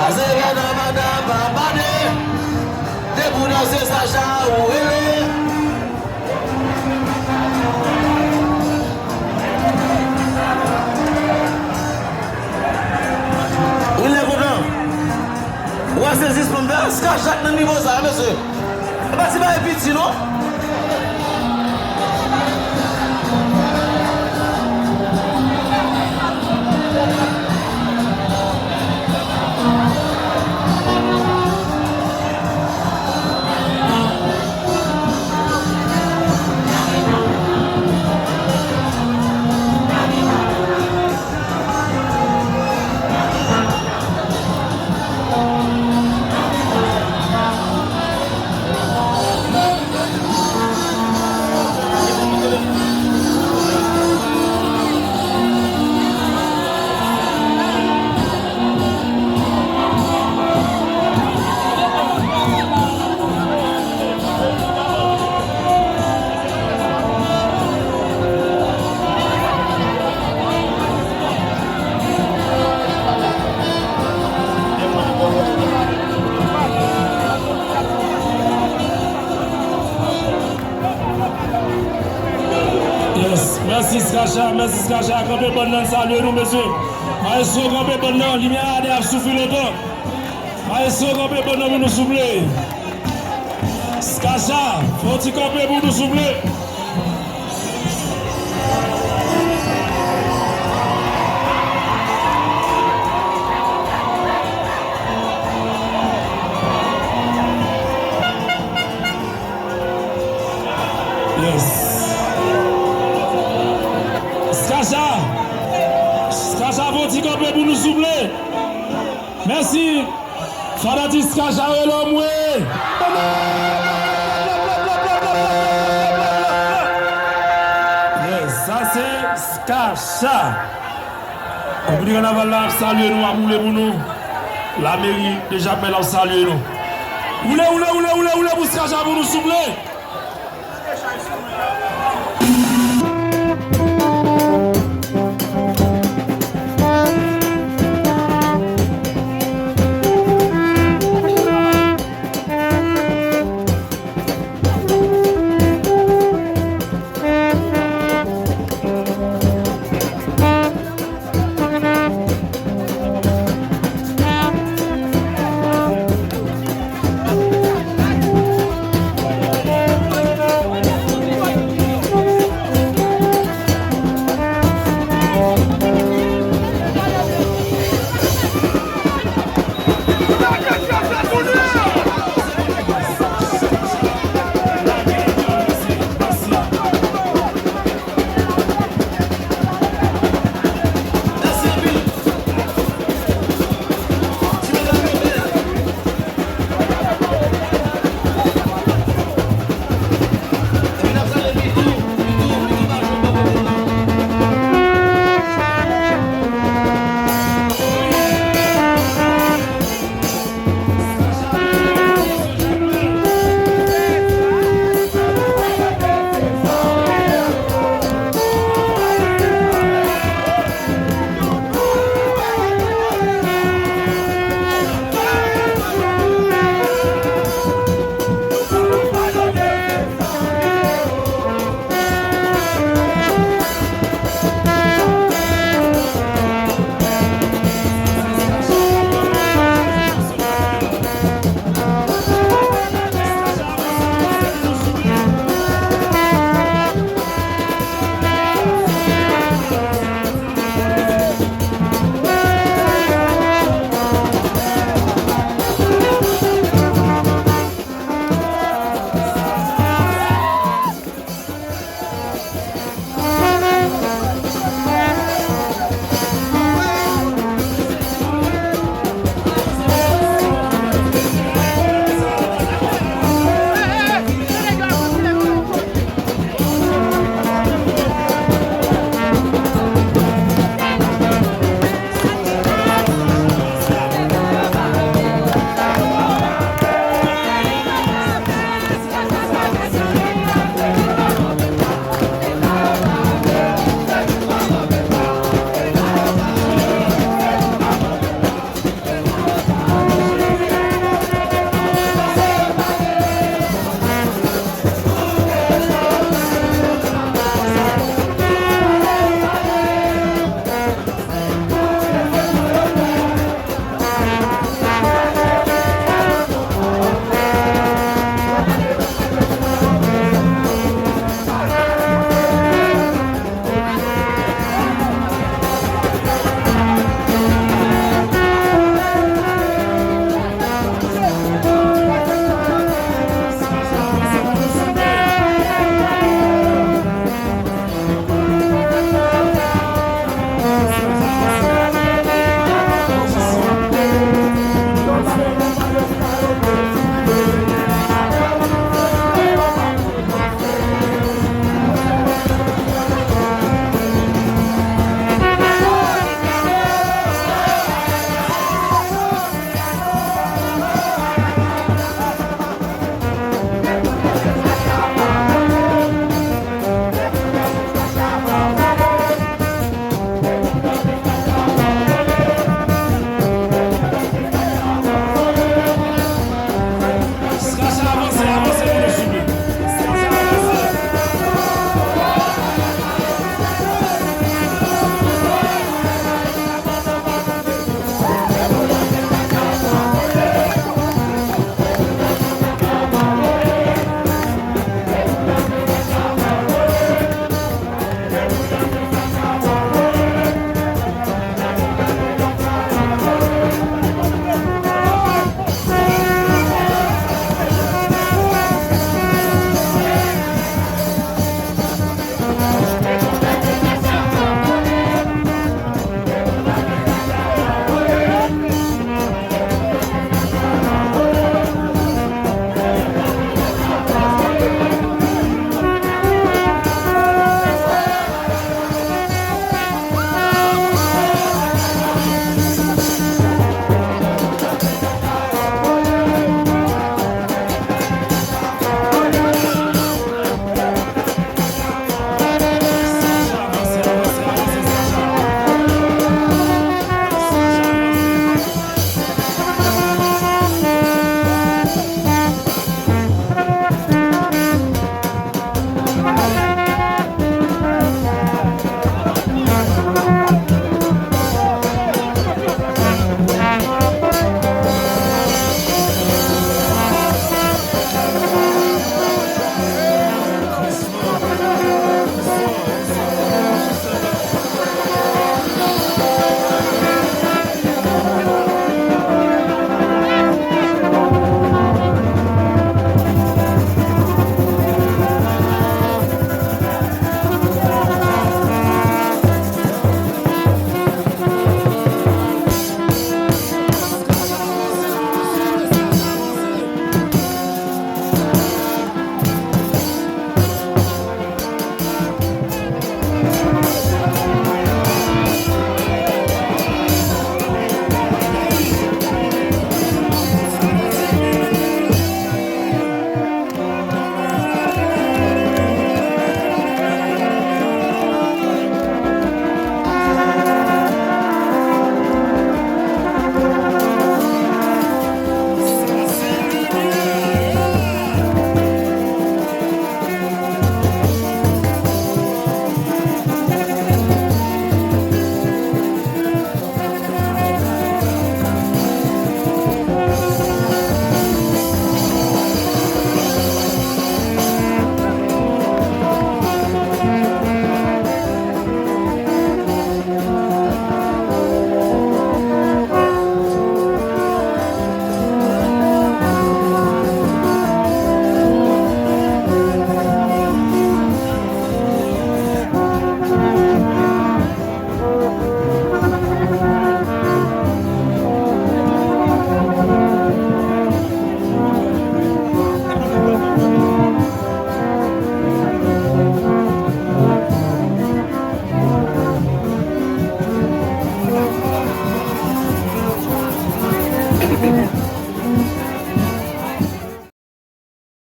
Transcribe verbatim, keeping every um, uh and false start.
Pase vè nan manda pa bade. Depi w danse Sacha ou rele. Wi, lè kontan. Ou wè se zis pou m fè. Sacha k nan nivo sa, mesye. E pa ti bagay piti, non. Yes, mèsi Skacha, mèsi Skacha. Kanpe bann nan, n salye nou, mesye. Maestro, kanpe bann nan, limyè a dèyè ap soufri lontan. Maestro, kanpe bann nan pou nou, souple. Skacha, fè yon ti kanpe pou nou, souple. Yes. Skacha. Skacha, fè yon ti kanpe pou nou, souple. Mèsi. Fanatik Skacha, rele m wi. Yes, sa se Skacha. Konpiti kanaval la ap salye nou, ap woule pou nou. Lameri de Jakmèl ap salye nou. Woule, woule, woule, woule, woule pou Skacha pou nou, souple.